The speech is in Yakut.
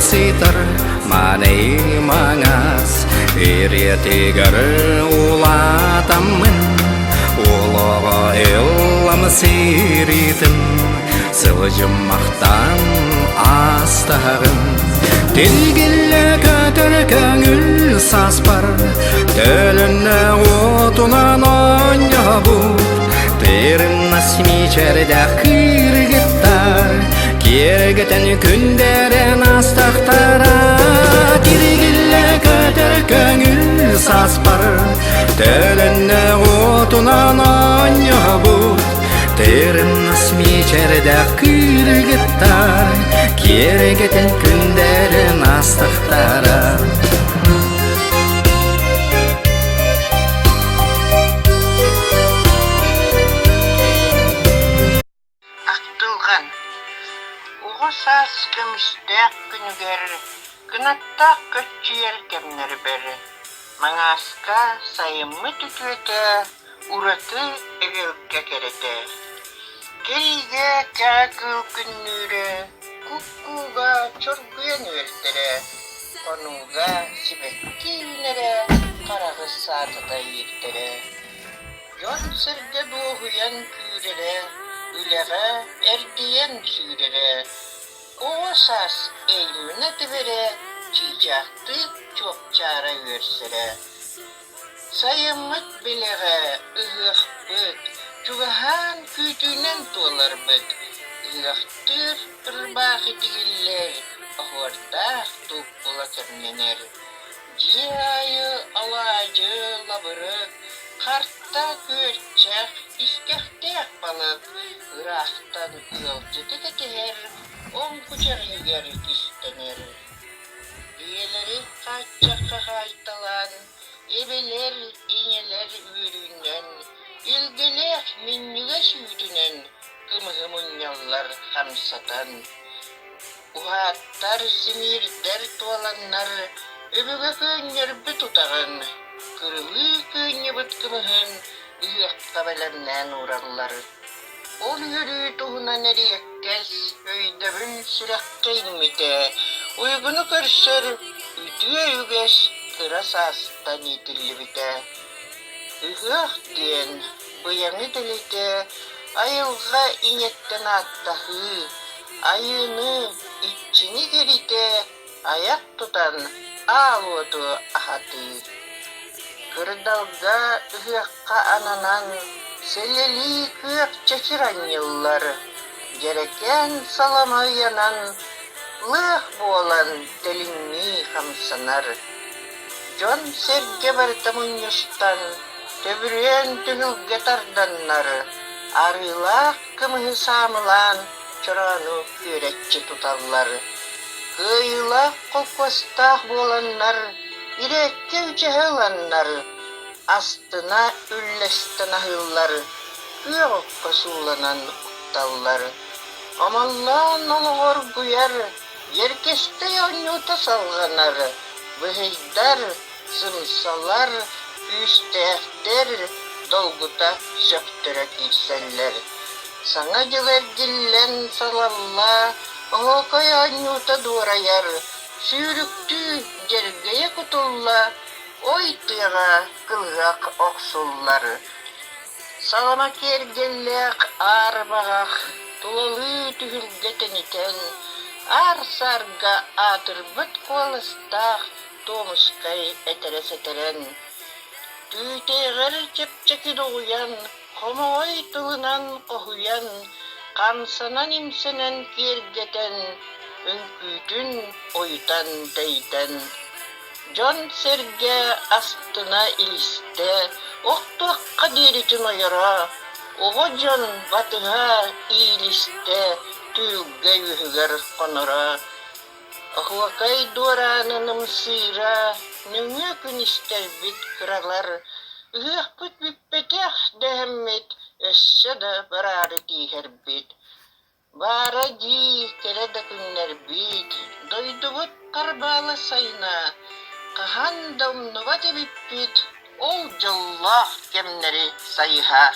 сытар Манай маҥаас Ириэтигэр улаатаммын Олоҕо ыллам сиритин Сылдьыммахтан астаһаҕын Тилгиллэ көтөр көҥүл саспар Төлөннө отунан оонньообут Тырымнас мичэрдээх кыргыттар Киэргэтэн күндэрэн астахтара Тиргиллэ көтөр көҥүл саспар Төлөннө отунан оонньообут Тырымнас мичэрдээх кыргыттар Киэргэтэн күндэрэн астахтара. Ахтылҕан Оҕо саас көмүстээх күнүгэр кынаттаах көччүйэр кэмнэрбэр Маҥааска сайыммыт үтүөтэ ураты эгэлгэ кэрэтэ. Кэриигэ кэҕэ кыыл күннүүрэ, куккууга чоргуйан үөрдэрэ, хонууга сибэкки үүнэрэ, хараҕы саатата иирдэрэ. Дьон-сэргэ дуоһуйан күүрэрэ, үлэҕэ эрдийэн сүүрэрэ. Оҕо саас эймэнэ тэбэрэ, чыычаахтыы чуопчаара үөрсэрэ. Сайыммыт билэҕэ ыһыахпыт, чугаһаан күүтүүнэн туоларбыт. Ыһыахтыыр ырбаахы тигиллэр, оһуордаах тууппула кэмнэнэр. Дьиэ аайы алаадьы, лабырык, харта, күөрчэх, искэхтээх балык ыраахтан ыалдьыты кэтэһэр, оҥкучах иһигэр кистэнэр. Ийэлэри хааччахха хаайталаан, эбэлэр, ийэлэр үөрүүнэн, илгэлээх минньигэс үүтүнэн кымыһы мунньаллар хамсатан. Уһааттар, симиирдэр туоланнар өбүгэ көөнньөрбүт утаҕын, кырылыы кыынньыбыт кымыһын ыһыахха бэлэмнээн уураллар. Ол үөрүү туһунан эриэккэс өйдөбүл сүрэххэ иҥмитэ, уйгуну көрсөр үтүө үгэс кыра саастан иитиллибитэ. Ыһыах диэн быйаҥы дэлэтэ, айылҕа ийэттэн ааттаһыы, айыыны, иччини кэритэ айах тутан аал уоту аһатыы. Кырдалга ыһыахха ананан сэлэлии күөх чэчир анньыллар, дьэрэкээн салама ыйанан лыах буолан тэлиҥнии хамсанар. Дьон-сэргэ барыта мунньустан, төбүрүөн түһүлгэ тарданнар, арыылаах кымыһы саамылаан чороону күөрэччи туталлар. Кыайыылаах холкуостаах буоланнар, ирэккэ үчэһэ ыланнар, астына үллэстэн аһыыллар, күөх окко сууланан укталлар. Омоллоон олоҕо оргуйар, Дьэргэстэй оонньуута салҕанар, быһыйдар, сымсалар, күүстээхтэр долгута сөхтөрө киирсэллэр. Саҥа дьыл эргиллэн салалла, оһуокай оонньуута дуорайар, сүүрүктүү дьэргэйэ кутулла, ой тыаҕа кылыһах охсуллар. Салама киэргэллээх аар баҕах тулалыы түһүлгэ тэнитэн, аар-саарга аатырбыт куоластаах Туомускай этэрэ сэтэрэн, түүтээҕэр чэпчэки доҕуйан, хомоҕой тылынан хоһуйан, хамсанан-имсэнэн киэргэтэн, үҥкүүтүн ойутан тэйитэн Дьон-сэргэ астына илистэ, охтуохха диэритин ойоро, оҕо дьон батыһа иилистэ, түүлгэ үөһүгэр хоноро. Оһуокай дуораанын ымсыыра, нөҥүө күн истэрбит кыралар, ыһыахпыт бүппэтэх дэһэммит, өссө да бараары тииһэрбит. Баара дии, кэрэ да күннэрбит, дойдубут харбаала сайына, хаһан да умнубат эбиппит ол дьоллоох кэмнэри сайыһа.